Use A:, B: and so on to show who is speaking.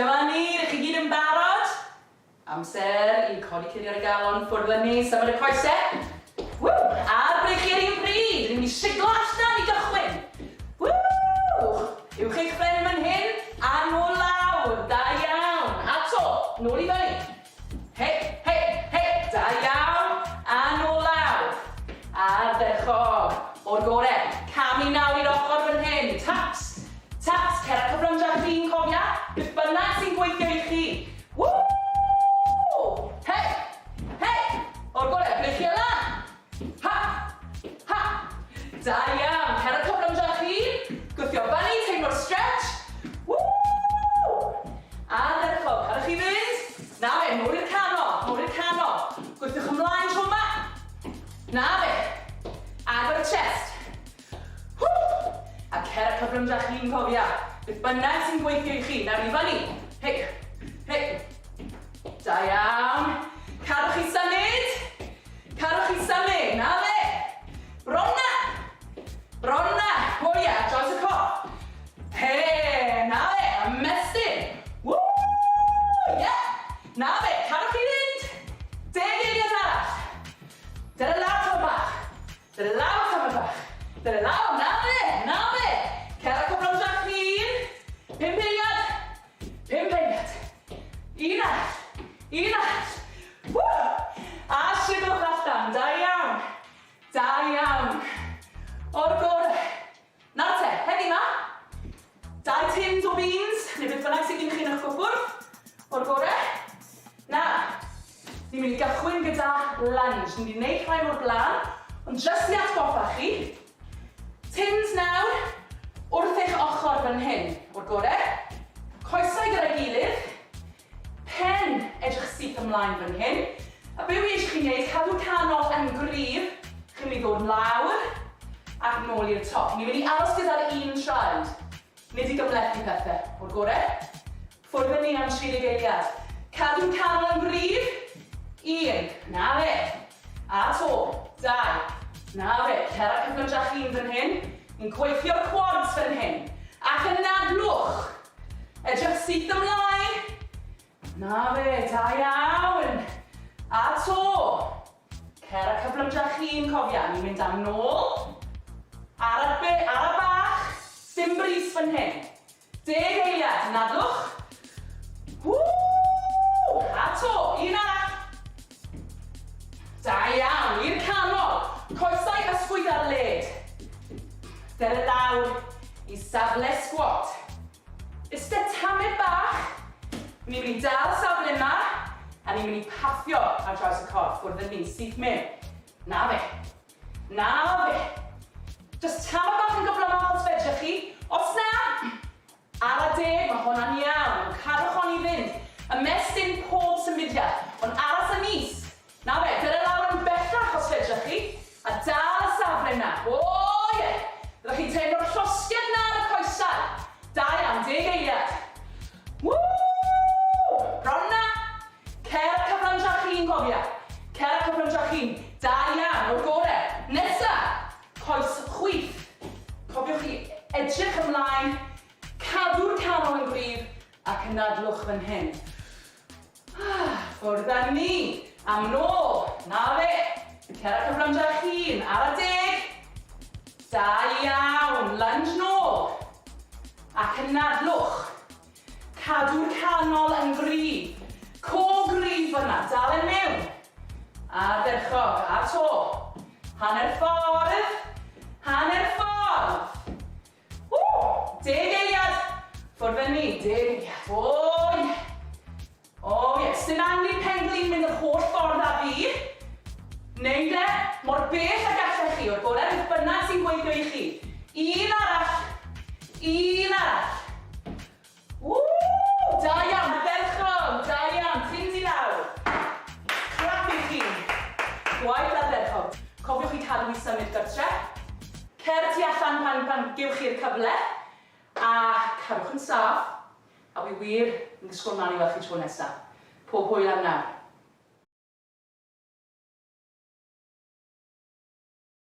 A: Dyma ni, rydych chi gyd yn barod? Amser i codi curiad y galon, ffwrdd â ni, symud y coesau. Ww! A'r breichiau'r un pryd. Rydyn ni'n mynd i siglo allan i gychwyn. Ww! Uwch eich phen fan hyn, a nôl lawr. Da iawn. A to, nôl i fyny. Hei, hei, hei. Da iawn. A nôl lawr. Ardderchog. O'r gore. Camu nawr i'r ochr fan hyn. Taps. Taps. Cer a cyflymdra chi'n cofia. Beth bynnag sy'n gweithio i chi. Ww! Hei! Hei! O'r gore. Breichiau lan. Ha! Ha! Da iawn! Cer y cyflymdra chi. Gwthio fyny, teimlo'r stretch. Woo! Ardderchog. Cadwch chi fynd. Na fe, nôl i'r canol, nôl i'r canol. Gwthiwch ymlaen tro 'ma. Na fe. Agor y chest. Woo! A cer y cyflymdra chi'n cofia. Beth bynnag sy'n gweithio i chi. Nawr i fyny. Hei! Hei! Da iawn. Cadwch chi symud. Cadwch chi symud. Na fe. Bron na. Bron na. O ie, draws y corff. He, na fe. Ymestyn. Woo! Ie. Na fe. Cadwch chi fynd. Deg eiliad arall. Dyna lawr tamaid bach. Dyna lawr tamaid bach. Dyna lawr. Na fe. Na fe. Cer a cyflymdra clean. Pump eiliad. Pump eiliad. Un arall. Un arall. Woo! A siglwch allan. Da iawn. Da iawn. O'r gore. Nawr te, heddi ma, dau tins o beans, neu beth bynnag sydd gen chi yn eich cwpwrdd. O'r gore. Nawr, ni'n mynd i gychwyn gyda lunge. Ni'n mynd i wneud rhai o'r blaen, ond jyst i atgoffa chi, Tins nawr, wrth eich ochr fan hyn, o'r gore. Coesau gyda'i gilydd, pen edrych syth ymlaen fan hyn. A be wi eisiau chi wneud, cadw'r canol yn gryf, chi'n mynd i ddod lawr ac nôl i'r top. Ni'n mynd i aros gyda'r un traed, nid i gymhlethu pethau, o'r gore. Ffwrdd â ni am 30 eiliad. Cadw'r canol yn gryf. Un. Na fe. A 'to. Dau. Na fe. Cer a cyflymdra chi'n fan hyn. Ni'n gweithio'r quads fan hyn. Ac anadlwch. Edrych syth ymlaen. Na fe. Da iawn. A 'to. Cer a cyflymdra chi'n cofia. Ni'n mynd am nôl. Ara, ara bach. Sim brys fan hyn. Deg eiliad, anadlwch. Woo! A 'to, un arall. Da iawn, i'r canol. Coesau ysgwydd ar led. Dere lawr i safle squat. Iste tamed bach. Ni'n mynd i dal safle yma, a ni'n mynd i paffio ar draws y corff wrth y ni syth mewn. Na fe. Na fe. Jyst tamed bach yn gyflymach os fedrech chi. Os na, ara deg, mae hwnna'n iawn. Ond cadwch hon i fynd. Ymestyn pob symudiad, ond aros yn is. Na fe, dere lawr yn bellach os fedrech chi. A dal y safle 'na. O ie! Byddwch chi'n teimlo'r llosgiad 'na ar y coesau. Da iawn, deg eiliad. Woo! Bron 'na. Cer a cyflymdra chi'n cofia. Cer a cyflymdra chi'n. Da iawn, o'r gore. Nesa! Coes chwith. Cofiwch i edrych ymlaen, cadw'r canol yn gryf ac anadlwch fan hyn. Ah, ffwrdd â ni. Am nôl. Na fe. Cer a cyflymdra chi'n. Ara deg. Da iawn. Lunge nôl. Ac anadlwch. Cadw'r canol yn gryf. Co gryf fyna, dal e mewn. Ardderchog, a 'to. Hanner ffordd, hanner ffordd. Ww, deg eiliad. Ffwrdd â ni, deg eiliad. O ie. O ie, sdim angen i'r pen-glin mynd yr holl ffordd â fi. Neud e mor bell ag allech chi, o'r gorau beth bynnag sy'n gweithio i chi. Un arall. Un arall. Ww! Da iawn, ardderchog, da iawn, tins i lawr. Clap i chi. Gwaith ardderchog. Cofiwch i cadw i symud gartre. Cer tu allan pan, pan gewch chi'r cyfle. A cadwch yn saff. A wi wir yn disgwyl mlaen i weld chi tro nesa. Pob hwyl am nawr.